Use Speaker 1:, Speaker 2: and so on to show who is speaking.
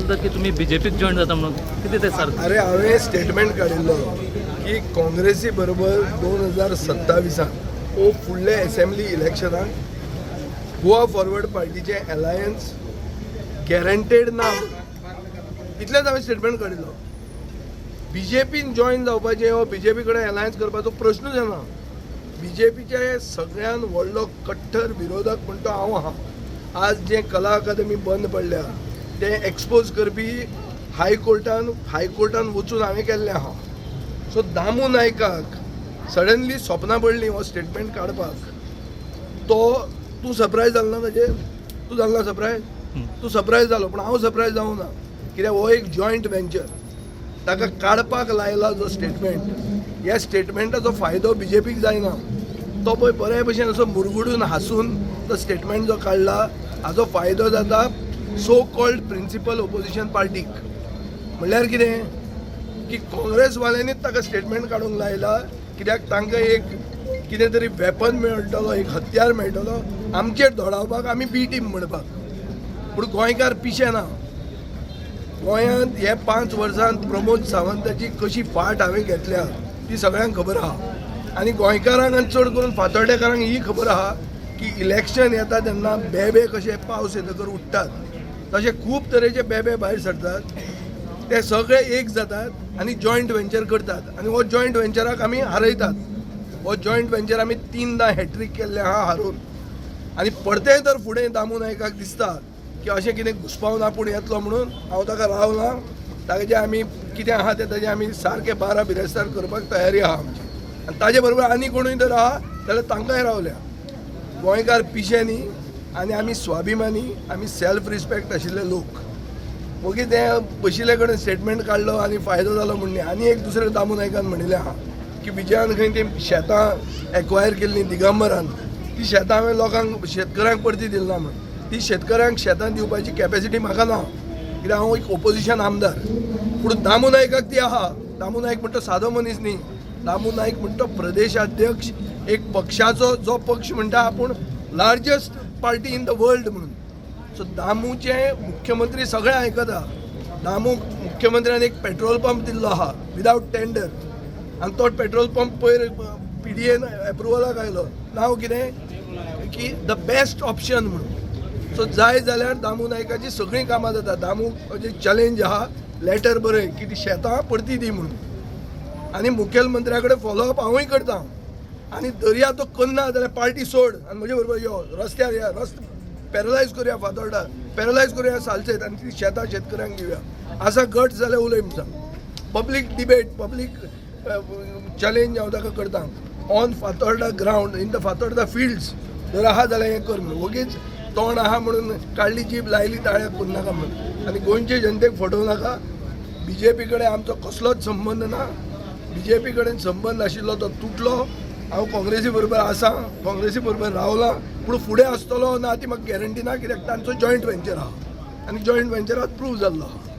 Speaker 1: चलतात की तुमी बीजेपीक जॉईन जाता म्हणून. कितें तें सारकें?
Speaker 2: अरे, हांवें स्टेटमेंट काडिल्लो की काँग्रेसी बरोबर 2027आन ओ फुडले एसेंब्ली इलेक्शनाक गोवा फॉरवर्ड पार्टीचें एलायन्स गॅरंटेड ना, इतलेंच हांवें स्टेटमेंट काडिल्लो. बीजेपीन जॉईन जावपाचें वा बीजेपी कडेन एलायन्स करपाचो प्रश्नूच येना. बीजेपीचे सगळ्यान व्हडलो कट्टर विरोधक म्हण तो हांव आहा. आज जे कला अकादमी बंद पडल्या तें एक्सपोज करपी हायकोर्टान वचून हांवें केल्लें आहा. सो दामू नायकाक सडनली सपनां पडलीं हो स्टेटमेंट काडपाक. तो तूं सरप्रायज जालो ना ताजेर? तूं जालो ना सरप्रायज? तूं सरप्रायज जालो, पूण हांव सरप्रायज जावं ना, कित्याक हो एक जॉयंट वेंचर. ताका काडपाक लायला जो स्टेटमेंट, ह्या स्टेटमेंटाचो फायदो बीजेपीक जायना. तो पळय बरे भशेन असो मुरगुडून हांसून तो स्टेटमेंट जो काडला, हाजो फायदो जाता सो कॉल्ड प्रिंसिपल ओपोजिशन पार्टीक. म्हणल्यार कितें की काँग्रेसवाल्यांनीच ताका स्टेटमेंट काडूंक लायला, कित्याक तांकां एक कितें तरी वेपन मेळटलो, एक हत्यार मेळटलो आमचेर धोडावपाक, आमी बी टीम म्हणपाक. पूण गोंयकार पिशे ना. गोंयांत हे 5 वर्सांत प्रमोद सावंताची कशी फाट हांवें घेतल्या ती सगळ्यांक खबर आहा आनी गोंयकारांक आनी चड करून फातोर्डेकारांक ही खबर आहा की इलेक्शन येता तेन्ना बेबे कशे पावस येतकर उठ्ठात, तशे खूब तरेचे बेबे भायर सरतात. ते सगळे एक जातात आनी जॉयंट वेंचर करतात आनी हो जॉयंट वेंचराक आमी हारयतात. हो जॉयंट वेंचर आमी तिनदां हॅट्रीक केल्ले आहा हारोवन. आनी परतेंय तर फुडें दामू नायकाक दिसता की अशें कितें घुसपावन आपूण येतलो म्हणून, हांव ताका रावना. ताजे आमी कितें आहा तें ताजें आमी सारकें 12 बिरेस्तार करपाक तयारी आहा आमची. आनी ताजे बरोबर आनी कोणूय जर आहा जाल्यार तांकांय रावल्या. गोंयकार पिशे न्ही आनी आमी स्वाभिमानी, आमी सेल्फ रिस्पेक्ट आशिल्ले लोक. वगी ते बशिल्ले कडेन स्टेटमेंट काडलो आनी फायदो जालो म्हूण न्ही. आनी एक दुसरें दामू नायकान म्हणिल्लें आहा की विजयान खंय ती शेतां एक्वायर केल्लीं दिगंबरान, ती शेतां हांवें लोकांक, शेतकऱ्यांक परती दिली ना म्हूण. ती शेतकऱ्यांक शेतां दिवपाची कॅपेसिटी म्हाका ना, कित्याक हांव एक ओपोजिशन आमदार. पूण दामू नायकाक ती आहा. दामू नायक म्हणटा सादो मनीस न्ही. दामू नायक म्हणटा प्रदेशाध्यक्ष एक पक्षाचो, जो पक्ष म्हणटा आपूण largest party in the world म्हणून. सो दामूचे मुख्यमंत्री सगळे आयकता. दामू मुख्यमंत्र्यान एक पेट्रोल पंप दिल्लो आहा विदावट टेंडर आनी तो पेट्रोल पंप पयर पीडीएन एप्रुवलाक आयलो. नांव कितें की the best option म्हणून. सो जाय जाल्यार दामू नायकाची सगळीं कामां जाता. दामू चॅलेंज आहा, लेटर बरय की ती शेतां परती दी म्हणून आनी मुखेलमंत्र्या कडेन फॉलोअप हांवूय करता. आनी दर्या तो करना जाल्यार पार्टी सोड आनी म्हजे बरोबर यो, रस्त्यार या, रस्तो पॅरलायज करुया, फातोर्डा पॅरलायज करुया, सालसेत, आनी ती शेतां शेतकऱ्यांक दिवया. आसा गट जाल्यार उलय म्हणटा. पब्लीक डिबेट, पब्लीक चॅलेंज हांव ताका करता on Fatorda ground, in the Fatorda fields. जर आहा जाल्यार हें कर म्हणून. वगीच तोंड आहा म्हणून काडली जीब लायली ताळ्याक करूं नाका म्हणून आनी गोंयचे जनतेक फटोवं नाका. बीजेपी कडेन आमचो कसलोच संबंद ना. बीजेपी कडेन संबंद आशिल्लो तो तुटलो. हांव काँग्रेसी बरोबर आसा, काँग्रेसी बरोबर रावला, पूण फुडें आसतलो ना ती म्हाका गॅरंटी ना, कित्याक तांचो जॉयंट वेंचर आहा आनी जॉयंट वेंचरात प्रूव जाल्लो आहा.